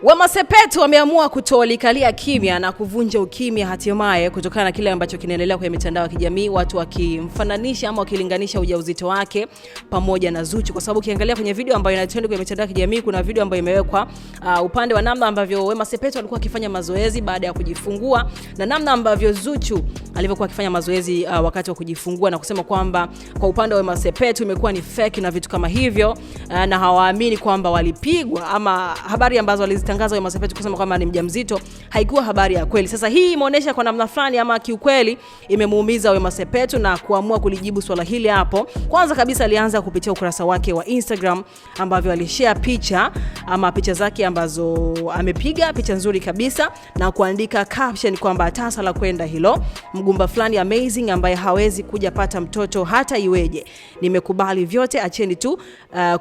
Wema Sepetu wameamua kutolikalia kimya na kuvunja ukimya hatimaye kutokana na kile ambacho kinaendelea kwenye mitandao ya kijamii, watu wakimfananisha ama wakilinganisha ujauzito wake pamoja na Zuchu, kwa sababu ukiangalia kwenye video ambayo inatrend kwenye mitandao ya kijamii kuna video ambayo imewekwa upande wa namna ambavyo Wema Sepetu alikuwa akifanya mazoezi baada ya kujifungua na namna ambavyo Zuchu alivyokuwa akifanya mazoezi wakati wa kujifungua, na kusema kwamba kwa upande wa Wema Sepetu imekuwa ni fake na vitu kama hivyo, na hawaamini kwamba walipigwa ama habari ambazo walizitangaza Wema Sepetu kusema kwamba ni mjamzito haikuwa habari ya kweli. Sasa hii imeonyesha kwa namna fulani ama kiukweli imemuumiza Wema Sepetu na kuamua kulijibu swala hili hapo. Kwanza kabisa alianza kupitia ukurasa wake wa Instagram ambavyo alishare picha ama picha zake ambazo amepiga picha nzuri kabisa na kuandika caption kwamba tasa la kwenda hilo, mgumba fulani amazing ambaye hawezi kuja pata mtoto hata iweje, nimekubali vyote, acheni tu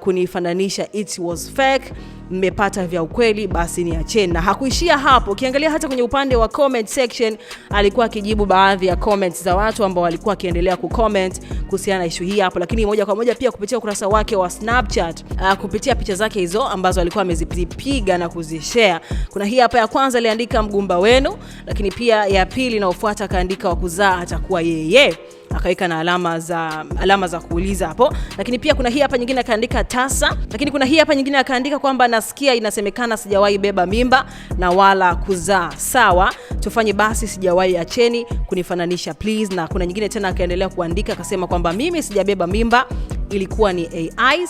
kunifananisha, it was fake, mmepata vya ukweli basi niacheni. Na hakuishia hapo, ukiangalia hata kwenye upande wa comment section alikuwa akijibu baadhi ya comments za watu ambao walikuwa wakiendelea kucomment kuhusiana na issue hii hapo, lakini moja kwa moja pia kupitia ukurasa wake wa Snapchat, kupitia picha zake hizo ambazo alikuwa amezipiga na kuzishare. Kuna hii hapa ya kwanza aliandika mgumba wenu, lakini pia ya pili inayofuata akaandika wa kuzaa atakuwa yeye, akaweka na alama za kuuliza hapo. Lakini pia kuna hii hapa nyingine akaandika tasa, lakini kuna hii hapa nyingine akaandika kwamba nasikia inasemekana sijawahi beba mimba na wala kuzaa, sawa tufanye basi, sijawahi, acheni kunifananisha please. Na kuna nyingine tena akaendelea kuandika akasema kwamba mimi sijabeba mimba, ilikuwa ni AI,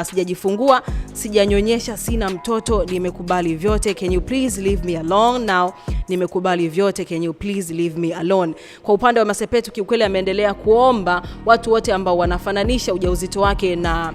sijajifungua, sijanyonyesha, sina mtoto, nimekubali vyote, can you please leave me alone now, nimekubali vyote, can you please leave me alone. Kwa upande wa Masepetu kiukweli ameendelea kuomba watu wote ambao wanafananisha ujauzito wake na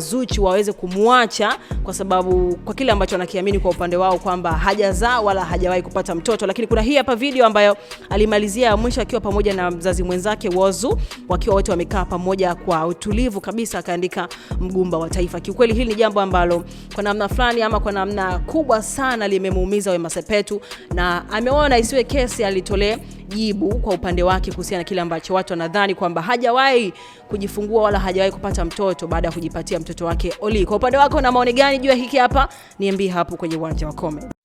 Zuchu waweze kumwacha, kwa sababu kwa kile ambacho anakiamini kwa upande wao kwamba hajazaa wala hajawahi kupata mtoto. Lakini kuna hii hapa video ambayo alimalizia ya mwisho akiwa pamoja na mzazi mwenzake Whozu, wakiwa wote wamekaa pamoja kwa utulivu kabisa, akaandika mgumba wa taifa. Kiukweli hili ni jambo ambalo kwa namna fulani ama kwa namna kubwa sana limemuumiza Wema Sepetu, na ameona isiwe kesi alitolee jibu kwa upande wake kuhusiana na kile ambacho watu wanadhani kwamba hajawahi kujifungua wala hajawahi kupata mtoto baada ya kujipatia mtoto wake Oli. Kwa upande wako na maoni gani juu ya hiki hapa? Niambie hapo kwenye uwanja wa comment.